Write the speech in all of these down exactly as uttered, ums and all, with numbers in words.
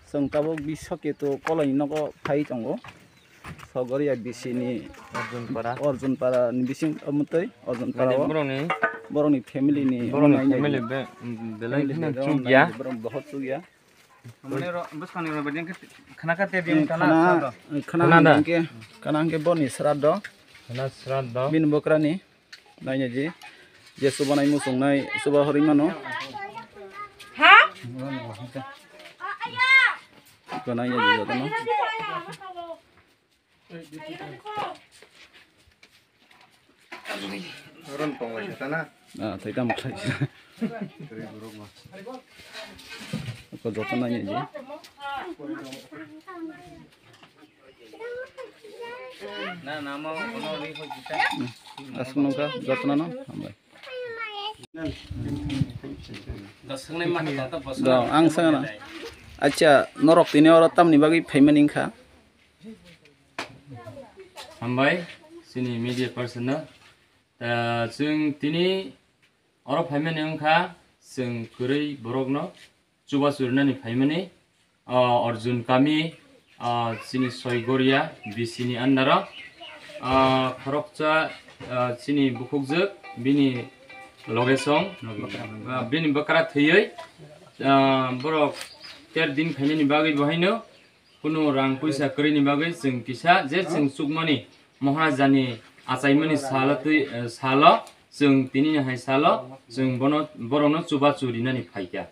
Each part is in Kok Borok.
Chwng tabuk Biswaketu Kolaini nogo phai tongo. Sogoria bisini Arjunpara. Arjunpara ni bising omotwi Arjunpara Mane o borokni borokni family ni borokni nainai family di. Be-, belai family kheno background chukya. Nainai di borok bohot chukya. Mane ro-, bwskangni roi badi khe khana kha te din khana khana, sado. Khana khana da. Hingke, khana hingke boni sraddo. Khana sraddo. Bini bokrani nainai di. Je chubanai muchungnai chuba hori mano. Ha? Khana nainai di jotono. Ron tongwai khe tana. Ah, thai tamo khlai. Ko joto nainai di. Na, na, mo, mo, ri, ho, jita. Aswk nungkha jotono no hambai. Dong, ang sangana. Acha, norok tini oro tamni bagwi phaimani wngkha? Hambai, chini media person no. Ta, chwng tini oro phaimani wngkha, chwng kwrwi borokno chubachu rinani phaimani, ah, Arjun kami, ah, chini Soigoria B C ni under o, ah, khoroksa, ah, chini bukhukjwk bini loge song, ah, bini bwkra thwiwi, ah, borok ter din phainani bagwi bo haino kunu rang puisa kwrwini bagwi chwng kisa je chwng chukmani Maharaja ni achaimani salo twi, eh, salo chwng tini hai salo chwng bono, borokno chubachu rinani phaikha.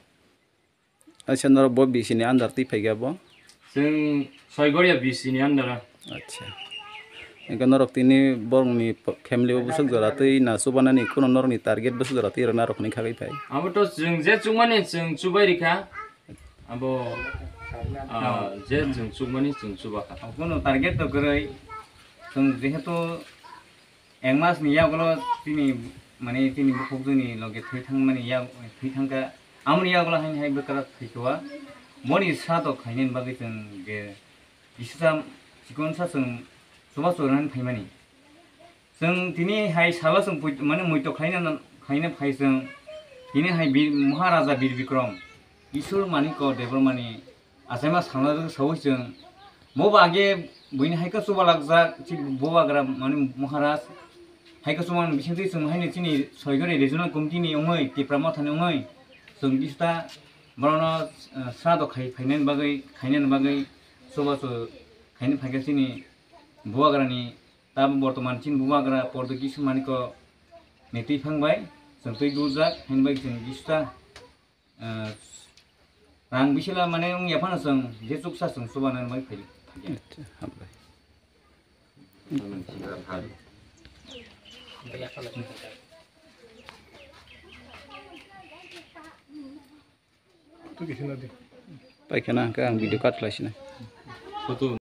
Acha, norok bo B C ni under twi phaikha bo? Chwng Soigoria B C ni under o. Acha. Engkhe norok tini borokni family o bwswk jora twi na chubanani, kunu norokni target bwswk jora twi rwna rok hwnwi khagwi phai? Abo to chwng je chukmani chwng chubai rikha. Abo, ah, je chwng chukmani chwng chubakha. Kunu target to kwrwi. Chwng jehetu Ek mas ni yagulo chini, mane, chini bukhukjwkni loge thwi thangmani yag-, thwi thangkha. Amoni yagulo haini hai bwkra thwikha. Boni sraddho khainani bagwi chwng je kisa chikonsa chwng chubachu rinani phaimani. Chwng tini hai salo chwng pui-, mane, muitok khaina, khaina phai chwng tini hai Bir, Maharaja Bir Bikrom, Isur Manikya Debbarmani achaima sanna saui chwng. Bo ba age buini hai khe chubalakjak, chini bubagra mane Maharaj. Hai khe chuban bisingtwi chwng haino chini Soigori Regional Committee ni wngwi, Tipra Motha ni wngwi chwng kisa borokno, eh, sraddho khai, phainani bagwi, khainani bagwi chubachu khaina phaikha chini bubagrani. Tabuk bortoman chini bubagra Pordoti Isur Manikya ni twi phang bai chwng twi dujak, haini bagwi chwng kisa Ah, rang bisila mane wngya phano chwng je chuksa chwng chubanani bai phai, phai. Acha, hambai. Paikha na hwnkhe ang video cut khlai sinai.